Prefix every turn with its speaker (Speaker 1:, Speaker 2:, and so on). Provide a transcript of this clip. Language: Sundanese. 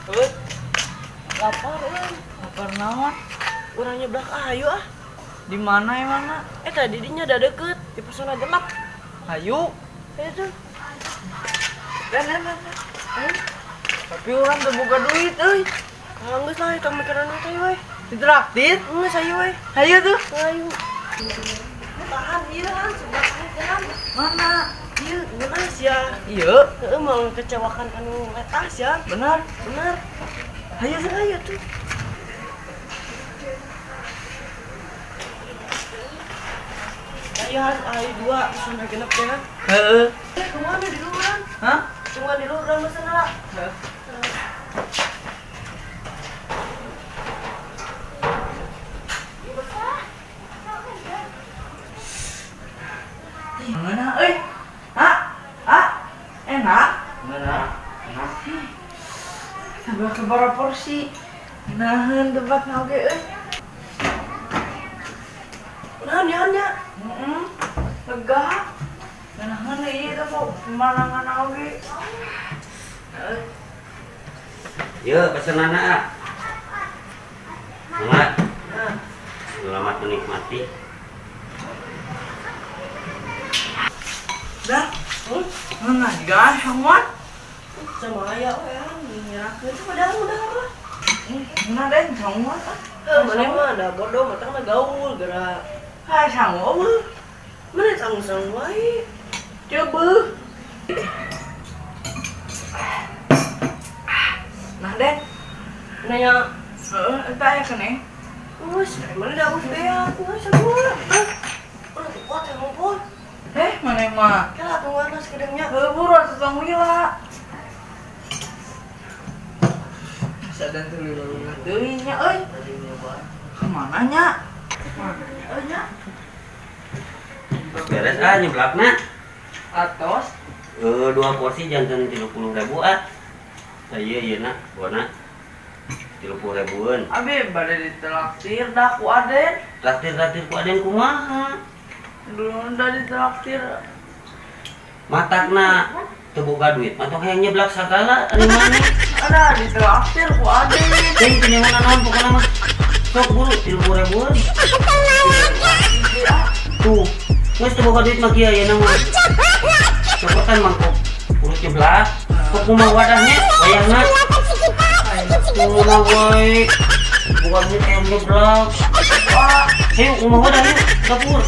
Speaker 1: Heuh, lapar euy.
Speaker 2: Lapar naon?
Speaker 1: Urang nyeblak ayo ah.
Speaker 2: Di mana emangna?
Speaker 1: Tadi dinya ada deket di Pesona Genap.
Speaker 2: Hayu.
Speaker 1: Ayo tuh.
Speaker 2: Dan dan dan. Tapi urang teu boga duit euy.
Speaker 1: Ah, geus lah eta mikiran teh we.
Speaker 2: Ditraktir?
Speaker 1: Geus ayo we.
Speaker 2: Hayu tuh.
Speaker 1: Ayo. Tahan ieu han seblak kan.
Speaker 2: Mana?
Speaker 1: Ieu ngeunah ya.
Speaker 2: Iya,
Speaker 1: Heeh, mau kecewakan anu letas ya.
Speaker 2: benar.
Speaker 1: Bener.
Speaker 2: Hayu tuh.
Speaker 1: Ayo tuh. Ayo han, ayo dua Pesona Genap teh han.
Speaker 2: Heeh.
Speaker 1: Eh, kemana di luar?
Speaker 2: Hah?
Speaker 1: Cuma di luar mesen lah.
Speaker 2: Mana euy? Hah? Hah? Enak?
Speaker 3: Mana? Enak.
Speaker 2: Tambah sabaraha porsi. Nahan tempatna oge euy.
Speaker 1: Nah, nya nya.
Speaker 2: Heeh. Lega. Nahan ieu teh mau pemandangan oge. Heeh.
Speaker 3: Yuk, pesenanna ah. Mangga,
Speaker 1: Nah,
Speaker 3: selamat menikmati.
Speaker 2: Dah. Mana juga sanguan?
Speaker 1: Sama aya we han, nyerakeun coba dah udah lah.
Speaker 2: Mana den sanguan ah.
Speaker 1: Heuh, mana mah da bodoh matang gaul geura.
Speaker 2: Hai sangu eueuh.
Speaker 1: Mana sang-sang wae.
Speaker 2: Coba. Nah den,
Speaker 1: Nanya,
Speaker 2: heeh, eta aya keneh.
Speaker 1: geus, mana da geus beak, geus sabuah. Hah? Udah kuat ya ngumpul.
Speaker 2: Eh, mana mah?
Speaker 1: Kela tungguan lah sekedengnya.
Speaker 2: Heuh, buru atuh tong lila. Masa dan teu lila-lila teuing nya euy. Kemana nya? Mana nya euy nya?
Speaker 3: Beres ah nyeblakna.
Speaker 2: Atos.
Speaker 3: Dua porsi janten 30.000 ah. Tah ieu ieu na, bona. 30 ribuan.
Speaker 2: Abi bade ditraktir dah ku Aden.
Speaker 3: Traktir-traktir ku Aden kumaha?
Speaker 2: Dulu udah ditraktir.
Speaker 3: Matakna teu boga duit, mah tong hayang nyeblak sagala ari maneh.
Speaker 2: Ada ditraktir ku Aden.
Speaker 3: Teuing teu nyaho naon pokona mah. Sok buru 30 ribuan. Tuh, geus teu boga duit mah kieu ayeuna mah. Cokotan mangkok urut nyeblak. Kok kumaha wadahnya wayahna? Kumaha wae. Boga duit hayang nyeblak. Wah, hayu kumaha wadah yuk dapur.